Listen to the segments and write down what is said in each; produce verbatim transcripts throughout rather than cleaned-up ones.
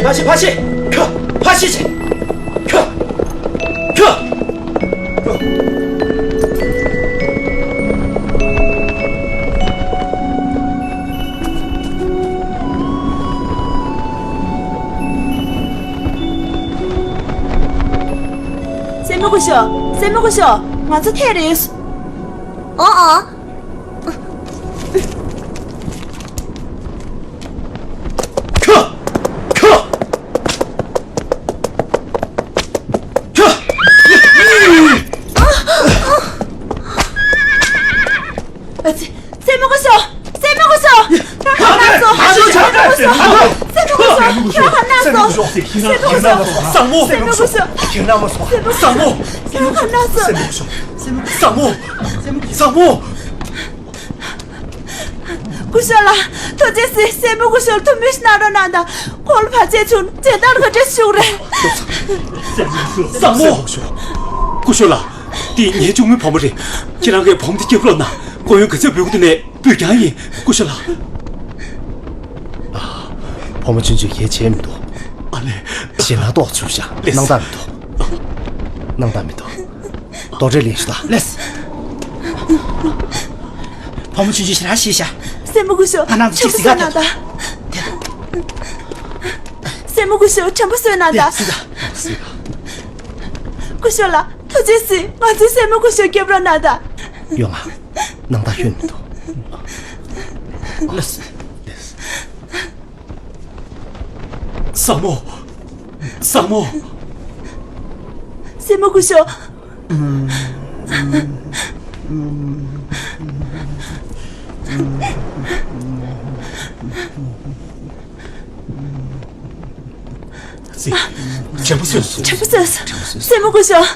ཕ་ཤི་ཕ་ཤི། ཁྱོ། ཕ་ཤི་ཤི། ཁྱོ། ཁྱོ། སྲས་མོ་སྐུ་ཞབས། སྲས་མོ་སྐུ་ཞབས། ང་ཚོ་ཐད་རེད། ཨོ་ཨོ། ཁྱོ། ཁྱོ། ཁྱོ། ཨ་ཙི། སྲས་མོ་སྐུ་ཞབས། སྲས་མོ་སྐུ་ཞབས། ཁྱོད་ཧ་ན་སོང་། སྲས་མོ་སྐུ་ཞབས། སྲས་མོ་སྐུ་ཞབས། ཁྱོད་ཧ་ན་སོང་། སྲས་མོ་སྐུ་ཞབས། བཟང་མོ། སྲས་མོ་སྐུ་ཞབས། ཁྱོད་ཧ་ན་སོང་། སྲས་མོ་སྐུ་ཞབས། ཁྱོད་ཧ་ན་སོང་། བཟང་མོ། བཟང་མོ། སྐུ་ཞབས་ལགས། ཐུགས་རྗེ་གཟིགས། སྲས་མོ་སྐུ་ཞབས་ལ་ཐུགས་སྨོན་ཞིག་གནང་རོགས་གནང་དང་། ཁོང་ལ་བར་ཆད་བྱུང་། རྗེས་འདེད་ག་འདྲ་ཞུ་དགོས་རེད། བཟང་མོ། སྐུ་ཞབས་ལགས། འདི་ངའི་གཅུང་མོའི་བུ་མོ་རེད། ཁྱེད་རང་གིས་བུ་མོ་འདི་སྐྱབས་རོགས་གནང་། ཁོ་ཡང་ག་ཚོད་འབོད་ཀྱི་འདུག་ནས་འབོད་ཀྱང་ཡིན། སྐུ་ཞབས་ལགས། ཨ། བུ་མོ་ཆུང་ཆུང་གལ་ཆེ་མི་འདུག་ཨ་ལས། ཞེད་སྣང་ཏོག་ཙམ་བྱུང་ཤག་ལགས་སོ། སྣང་དག་མི་འདུག་སྣང་དག་མི་འདུག་རྡོག་ཁྲེས་ལེན་ཞུ་དང་། ལགས་སོ། བུ་མོ་ཆུང་ཆུང་ཞེ་དྲག་ཤི་ཤག་སྲས་མོ་སྐུ་ཞབས། ཨ་ནང་དུ་ཅིག་གཟིགས་ག་དང་། སྲས་མོ་སྐུ་ཞབས་དྲན་པ་གསོས་གནང་དང་། གཟིགས་དང་། སྐུ་ཞབས་ལགས། ཐུགས་རྗེ་གཟིགས། ང་ཚོའི་སྲས་མོ་སྐུ་ཞབས་སྐྱབས་རོགས་གནང་དང་། ཡོང་ང་། སྣང་དག་ཁྱོན་མི་འདུག་ལགས་སོ། བཟང་མོ། བཟང་མོ། སྲས་མོ་སྐུ་ཞབས། ཙི། དྲན་པ་གསོས་སོང་། དྲན་པ་གསོས་སོང་། སྲས་མོ་སྐུ་ཞབས།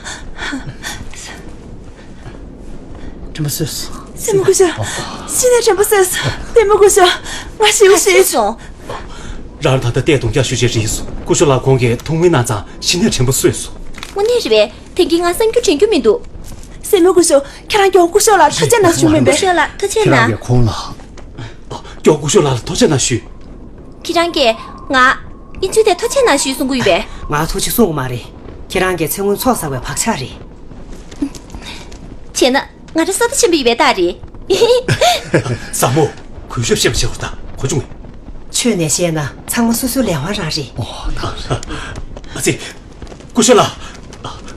དྲན་པ་གསོས་སོང་། སྲས་མོ་སྐུ་ཞབས། གཞི་ནས་དྲན་པ་གསོས་སོང་། སྲས་མོ་སྐུ་ཞབས། ང་ཤི་བོ་ཤི་སོང་། རང་ད་ལྟ་ལྟས་དུང་རྒྱག་ཤུལ་བྱས་རིག་སོང་། སྐུ་ཞབས་ལགས་ཁོང་གིས་ཐུགས་སྨོན་གནང་ཙང་གཞི་ནས་དྲན་པ་གསོས་སོང་། དངོས་གནས་རེད་པས། དེང་གི་ང་བསམ་རྒྱུ་དྲན་རྒྱུ་མི་འདུག་སྲས་མོ་སྐུ་ཞབས། ཁྱེད་རང་མགྱོགས་སྐུ་ཞབས་ལགས་ལ་ཐུགས་རྗེ་གནང་ཞུ་མིན་པས། སྐུ་ཞབས་ལགས་ཐུགས་རྗེ་གནང་། ཁྱེད་རང་གིས་ཁོང་ལ། མགྱོགས་སྐུ་ཞབས་ལགས་ལ་ཐུགས་རྗེ་གནང་ཞུས། ཁྱེད་རང་གིས་ང་ཨིན་ཇུ་དེ་ཐུགས་རྗེ་གནང་ཞུས་གསུང་གི་ཡོད་པས། ང་ཐུགས་རྗེ་གསུང་གི་མ་རེད། ཁྱེད་རང་གིས་ཚེ་སྔོན་ཚོགས་བསགས་པའི་བག་ཆགས་རེད། བྱས་ན་ང་འདྲ་ས་མཐའ་ཆེན་པོ་ཡིན་པའི་རྟགས་རེད། བཟང་མོ། གུས་ཞབས་བཤད་པ་བྱེད་པར་ད་གོ་བྱུང་ངས། ཆོས་ནས་བཤད་ན་ཚང་མ་སོ་སོའི་ལས་དབང་རང་རེད། ཨོ་ད། ཨ་ཙི། སྐུ་ཞབས་ལགས།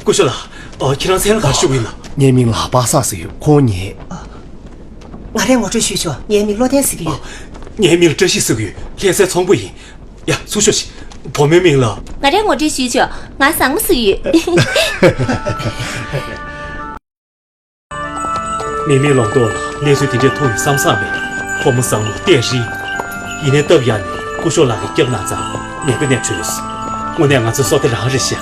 སྐུ་ཞབས་ལགས། ཨོ་ཁྱེད་རང་མཚན་ལ་ག་རེ་ཞུ་གི་ཡིན་ལགས། ངའི་མིང་ལ་པ་སངས་ཟེར་གི་ཡོད། ཁོང་ངའི། ང་རས་ངོ་སྤྲོད་ཞུས་ཆོག་ངའི་མིང་བློ་ལྡན་ཟེར་གི་ཡོད། ངའི་མིང་ལ་བཀྲ་ཤིས་ཟེར་གི་ཡོད། ལྷ་སའི་ཚོང་པ་ཡིན། ཡ་ཚུར་ཤོག་ཤིག་བུ་མོའི་མིང་ལ། ང་རས་ངོ་སྤྲོད་ཞུས་ཆོག་ང་བཟང་མོ་ཟེར་གི་ཡོད། མི་མེད་ལོག་ཐོག་ལ་གནས་ཚུལ་དེ་འདྲའི་ཐོག་ནས་བསམ་བསམ་མེད། ཕོ་མོ་བཟང་མོ་ལྟས་རིང་། ཡིན་ནའི་སྟབས་ཡག་ནས་སྐུ་ཞབས་ལགས་ཀྱིས་སྐྱབས་གནང་ཙང་ངས་དངོས་གནས་བྲོས་སོང་། དངོས་གནས་ང་ཚོའི་བསོད་བདེ་རང་རེད་ཤག་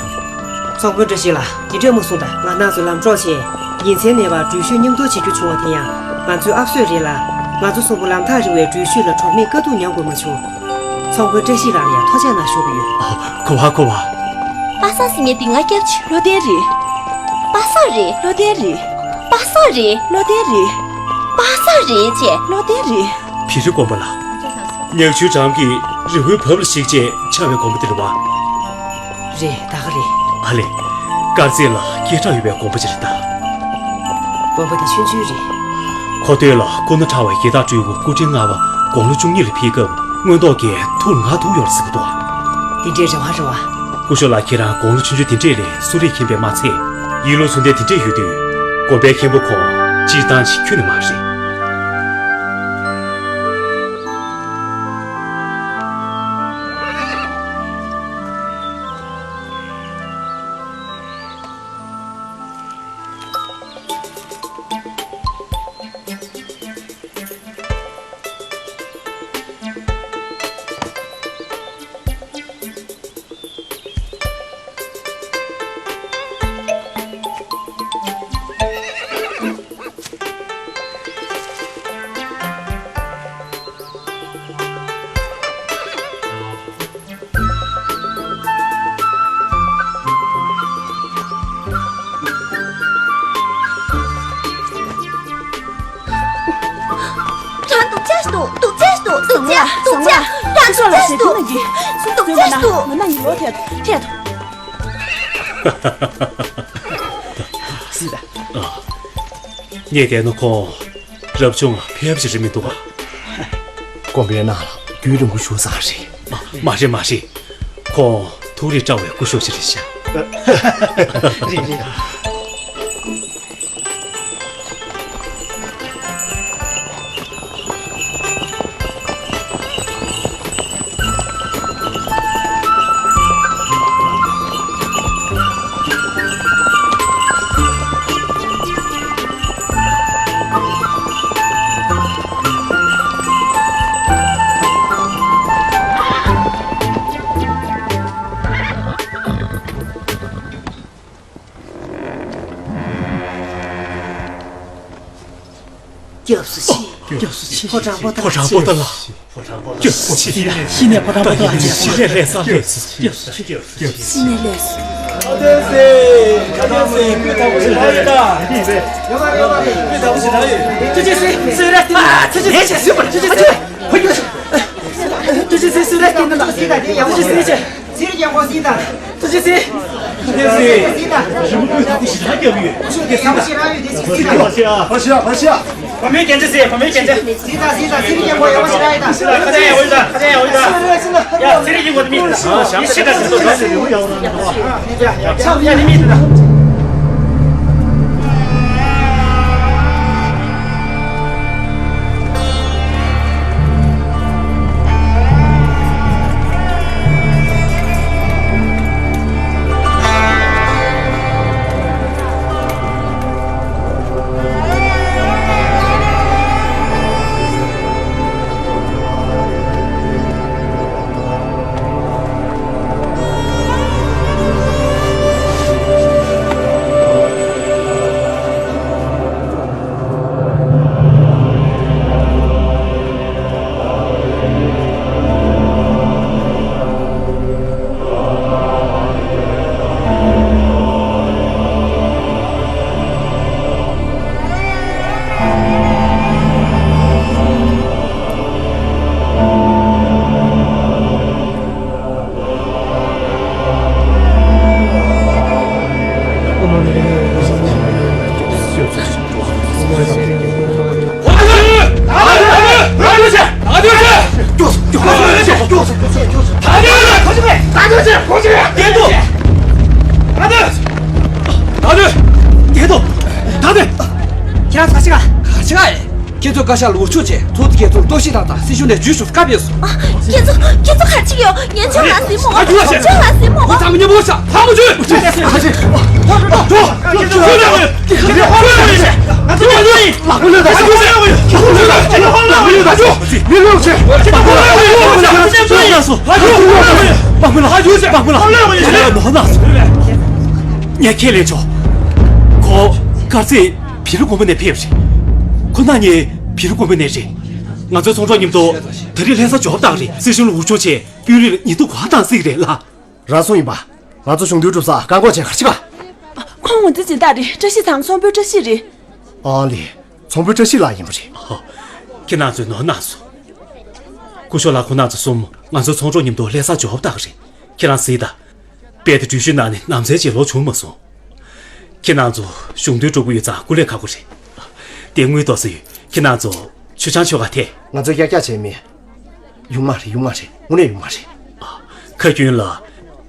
ཚོང་དཔོན་བཀྲ་ཤིས་ལགས། དེ་འདྲས་མ་གསུངས་དང་། ང་རང་ཚོ་ལམ་འགྲོ་བྱས། ཉིན་མཚན་མེད་པར་འགྲུལ་བཞུད་མཉམ་དུ་བྱེད་རྒྱུ་བྱུང་བ་དེ་ཡང་ང་ཚོའི་ཨབ་སོས་རེད་ལ། ང་ཚོ་གསུམ་པོ་ལམ་ཐག་རིང་བའི་འགྲུལ་བཞུད་ལ་གྲོགས་མེད་དཀའ་སྡུག་མྱོང་དགོས་མ་བྱུང་། ཚོང་དཔོན་བཀྲ་ཤིས་ལགས་ལ་ཡང་ཐུགས་རྗེ་གནང་ཞུ་གི་ཡོད། གོ་བ་གོ་བ། པ་སངས་ཟེར་མཁན་འདི་ང་སྐྱབས་བྱེད། བློ་ལྡན་རེད། པ་སངས་རེད། བློ་ལྡན་རེད། པ་སངས་རེད། བློ་ལྡན་རེད། པ་སངས་རེད་ཅེས། བློ་ལྡན་རེད། བེ་རི་དགོན་པ་ལ། ཉག་ཆུའི་འགྲམ་གྱི་རི་བོའི་བབ་ལ་གཞིགས་བྱས་ཆགས་པའི་དགོན་པ་འདི་རེད་པ། རེད། ད་ག་རེད། ཨ་ལས། དཀར་མཛེས་ལ་སྐད་གྲགས་ཡོད་པའི་དགོན་པ་ཅིག་རེད་ད། དགོན་པ་འདི་ཆུང་ཆུང་རེད། མཁོ་སྟོད་ལ་སྐུ་ན་ཕྲ་བ་རྒྱལ་བདག་སྤྲུལ་སྐུ་སྐུ་ཕྲེང་ལྔ་པ་དགུང་ལོ་བཅུ་གཉིས་ལ་ཕེབས་སྐབས་མངོན་རྟོགས་ཀྱིས་ཐུགས་ལ་ང་ཐུག་ཡོད་རེད་ཟེར་གྱི་འདུག་དེ་འདྲའི་རེ་བ་རེད་པ། སྐུ་ཞབས་ལགས་ཁྱེད་རང་དགུང་ལོ་ཆུང་ཆུང་དེ་འདྲས་ལས་གསོ་རིག་མཁྱེན་པས་མ་ཚད། ཡིད་བློ་ཚུལ་ལྡན་དེ་འདྲས་ཡོད་དུས། དགོན་པའི་མཁན་པོ་ཁོང་སྤྱིར་བཏང་ཞིག་ཁྱོན་ནས་མ་རེད། རང་སྡུག་ཅག་ཞིག་འདུག་སྡུག་ཅག་ཞིག་འདུག་སྡུག་ཅག་སྡུག་ཅག་རང་ སྐུ་ཞབས་ལགས་ཞེ་དྲུང་ན་གི། སུ་འདུག་ཐེ་སུ་འདུག་ང་ན་ཉི་ལོ་ཐད་ཐད་དོ། སྲིད་ད། ངས་བལྟས་ན་ཁོང་རབ་བྱུང་ཕལ་པ་ཞིག་རེད་མི་འདུག་ག་དགོན་པའི་ནང་ལ་རྒྱུན་རིང་པོ་བཞུགས་ས་རེད། མ་རེད་མ་རེད། ཁོང་ཐུགས་རིག་བཀྲ་བའི་སྐུ་ཞབས་ཞིག་རེད་ཤག་རེད་རེད། སྐྱབས་སུ་མཆི། སྐྱབས་སུ་མཆི། ཕོ་བྲང་པོ་ཏ་ལ། ཕོ་བྲང་པོ་ཏ་ལ། སྐྱབས་སུ་མཆི། ཤི་ནས་ཕོ་བྲང་པོ་ཏ་ལ། ཤི་ནས་ལྷ་ས་ལ། སྐྱབས་སུ་མཆི། ཤི་ནས་ལྷ་ས། ཁ་ཏོན་སེ། ཁ་ཏོན་སེ། སྐུ་དྲག་པོ་ཞིག་ལ་ཡོད་ད། སྐུ་དྲག་པོ་ཞིག་ལ་ཡོད། ཐུགས་རྗེ་ཆེ། སུ་རེད་དེ། ཐུགས་རྗེ་ཆེ། ཐུགས་རྗེ་ཆེ། ཐུགས་རྗེ་ཆེ། སུ་རེད་དེ། ཐུགས་རྗེ་ཆེ། སུ་རེད་དེ། ཐུགས་རྗེ་ཆེ། ཚེ་རིང་རྒྱལ་མགོན་སྲིད་དང་། ཐུགས་རྗེ་ཆེ། ཐུགས་རྗེ་ཆེ། སྲིད་དང་། རི་མོ་ཀུན་ཐག་པོ་ཞེ་དྲག་རྒྱབ་ཡོད། ཁྱོད་ཀྱི་སེམས་པ་ཞེ་དྲག་ཡོད་དེ་ཞིག་སྲིད་དང་། བ་ཤ་བ་ཤ། བ་མོའི་རྒྱན་ཆ་ཟེར། བ་མོའི་རྒྱན་ཆ། སྲིད་དང་སྲིད་དང་། ཚེ་རིང་རྒྱལ་མགོན་ཡག་པོ་ཞེ་དྲག་ཡོད་དང་། ཁ་ཆེ་ཡག་པོ་ཡོད་དང་། ཁ་ཆེ་ཡག་པོ་ཡོད་དང་། ཡ་ཚེ་རིང་རྒྱལ་མགོན་མི་དང་། ཡ་ཤི་དང་། ཡ་ནི་མི་དང་། ཁྱེད་ཚོ་བཀའ་ཤག་ལ་འུར་ཆུང་བྱས། ཚོགས་སྡེ་ཁྱེད་ཚོར་གཏོར་བཤིག་བཏང་དང་། སྲིད་གཞུང་ནས་འཇུས་ཤོག་བཀའ་ཕེབས་སོང་། ཨ། ཁྱེད་ཚོ་ཁྱེད་ཚོ་ག་རེ་བྱེད་ཀྱི་ཡོད། ངས་ཁྱོད་ལ་ཟིན་མོ། ཁྱོད་ལ་ཟིན་མོ། ཁོ་ཚང་མ་མཉམ་པོ་བཞག་ལྷག་མ་བྱོས། ཁྱོད་ལ་ཟིན་མོ། ཁྱོད་ལ་ཟིན་མོ། ཁྱོད་ལ་ཟིན་མོ། ཁྱོད་ལ་ཟིན་མོ། ང་ཚོ་ང་ཚོ་ཡིན། ལག་པ་ལོས་ད། ལག་པ་ལོས་ད། ལག་པ་ལོས་ད། མི་ལོག་ཆེ། ལག་པ་ལོས་ད། ལག་པ་ལོས་ད། ལག་པ་ལོས་ད། ལག་པ་ལོས་ད། ལག་པ་ལོས་ད། ལག་པ་ལོས་ད། ལག་པ་ལོས་ད། ངས་ཁས་ལེན་ཆོག་ཁོ་དཀར་རྩེ་བེ་རི་དགོན་པ་ནས་ཕེབས་རེད། ཁོ་ན་ནི་བེ་རི་དགོན་པ་ནས་རེད། ང་ཚོའི་ཚོང་གྲོགས་མཉམ་དུ་ད་རེས་ལྷ་ས་འབྱོར་བཏང་རེད། སྲིད་གཞུང་ལ་འུར་ཆུང་བྱས། དཔོན་རིགས་ལ་ཉེས་རྡུང་ག་བཏང་སྲིད་རེད་ལ། རང་སོང་ཡིན་པ། ང་ཚོ་གཞུང་དོན་སྒྲུབ་ས་བཀག་འགོག་བྱས་ག་རེ་བྱེད་ག་ཁོང་ངོ་ཚ་ཇི་ལྟར་རེད། བཀྲ་ཤིས་ཚང་ཚོང་དཔོན་བཀྲ་ཤིས་རེད། ཨང་ལི། ཚོང་དཔོན་བཀྲ་ཤིས་ལགས་ཡིན་པ་རེད། ཁྱེད་རང་ཚོས་ནོར་གནང་སོང་། སྐུ་ཞབས་ལགས། ཁོང་རྣམ་ཚོ་གསུམ་ང་ཚོའི་ཚོང་གྲོགས་མཉམ་དུ་ལྷ་ས་འབྱོར་བ་བཏང་རེད། ཁྱེད་རང་གཟིགས་དང་། དཔལ་དེ་འགྲུལ་བཞུད་གནང་ནས་ནམ་ཚར་ཅིག་ལོག་བྱུང་མ་སོང་། ཁྱེད་རྣམ་ཚོ་གཞུང་དོན་སྒྲུབ་ཀྱི་ཡོད་ཙང་སྐུ་ལས་ཁག་པོ་རེད། དེ་དངུལ་ཏོག་ཙམ་ཡོད། ཁྱེད་རྣམ་ཚོ་མཆོད་ཆང་མཆོད་ག་ཐད། ང་ཚོ་ཡག་ཡག་བྱས་མེད། ཡོང་མ་རེད། ཡོང་མ་རེད། དངོས་གནས་ཡོང་མ་རེད། ཁ་རྒྱུན་ལ་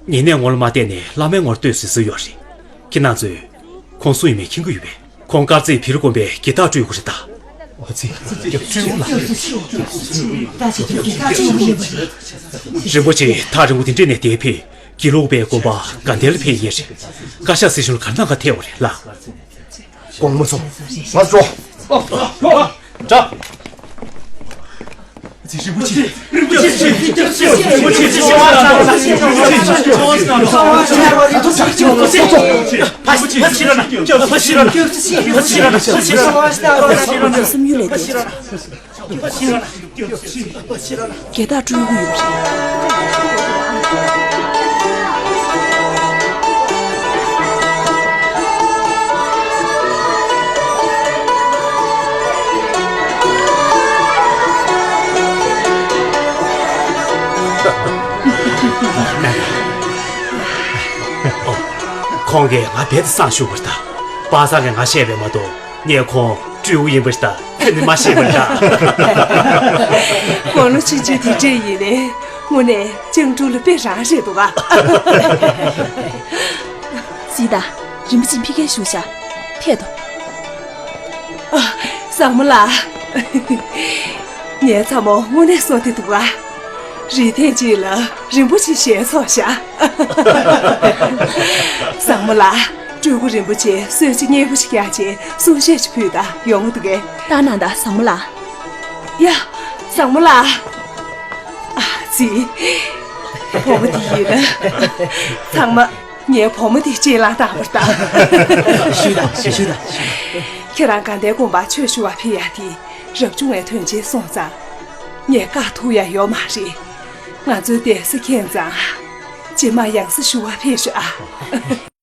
ཉེ་གནས་ངོ་ལ་མ་བལྟས་ནས་བླ་མའི་ངོར་ལྟོས་ཟེར་སྲོལ་ཡོད་རེད། ཁྱེད་རྣམ་ཚོས་ཁོང་སུ་ཡིན་མིན་མཁྱེན་གྱི་ཡོད་པས། ཁོང་དཀར་རྩེ་བེ་རི་དགོན་པའི་དགེ་རྟག་སྤྲུལ་སྐུ་རེད་ད། ཨོ་ཙི། རིན་པོ་ཆེ་ཐག་རིང་པོ་དེ་འདྲས་ནས་འདིར་ཕེབས། དགེ་ལུགས་པའི་དགོན་པ་དགའ་ལྡན་ལ་ཕེབས་ཡས་རེད། བཀའ་ཤག་སྲིད་གཞུང་ལ་ག་རེ་གནང་ག་ཐད་པ་རེད་ལགས། དགོངས་མ་ཚོམས། ང་ཚོ་འགྲོ། འགྲོ། བསམ་ཡུལ་ལས་འདས། དགེ་རྟག་སྤྲུལ་སྐུ་ཡོད་པ་རེད། ཁོང་གིས་ང་རྦད་དེ་བསང་ཞུ་བར་གདའ། པ་སངས་ཀྱིས་ང་བཤད་པས་མ་གཏོགས་ངས་ཁོང་སྤྲུལ་སྐུ་ཡིན་པ་ཞིག་དང་ཁྱོན་ནས་མ་ཤེས་པར་གདའ། དགུང་ལོ་ཆུང་ཆུང་དེ་འདྲས་ཡིན་ནའི་དངོས་གནས་སྤྱང་ཕྲུག་ལ་དཔེ་རང་རེད་འདུག་ག། གཟིགས་དང་། རིན་པོ་ཆེ་ཕ་གིར་བཞུགས་ཤག་ཕེབས་དང་། ཨ། བཟང་མོ་ལགས། ངའི་ཚ་མོ་དངོས་གནས་བསོད་བདེ་འདུག་ག། རེ་ཐེངས་གཅིག་ལ་རིན་པོ་ཆེ་ཞལ་འཚོགས་ཤག་བཟང་མོ་ལགས། སྤྲུལ་སྐུ་རིན་པོ་ཆེ་གསོལ་ཇ་མཉེས་པོ་ཞིག་བརྒྱབ་བྱས་གསུང་བཤད་ཅིག་ཕུལ་དང་ཡོང་གི་འདུག་གས། ལྟ་གནང་དང་བཟང་མོ་ལགས། ཡ། བཟང་མོ་ལགས། ཨ་ཙི། བུ་མོ་འདི་ཡིན་ན། ཚང་མ་ངའི་བུ་མོ་འདི་གཅེས་ལག་བཏང་བར་གདའ། ཞུས་དང་ཞུས་དང་། ཁྱེད་རང་དགའ་ལྡན་དགོན་པར་ཆོས་ཞུ་བར་ཕེབས་ཡག་དེ་རབ་བྱུང་བའི་དོན་ཆེན་སོང་ཙང་། ངས་བཀག་ཐུབ་ཡག་ཡོད་མ་རེད། ང་ཚོའི་གདན་ས་ཁེངས་ཙང་། རྗེས་མ་ཡང་སེ་ཞུ་བར་ཕེབས་ཤོག་ཨ།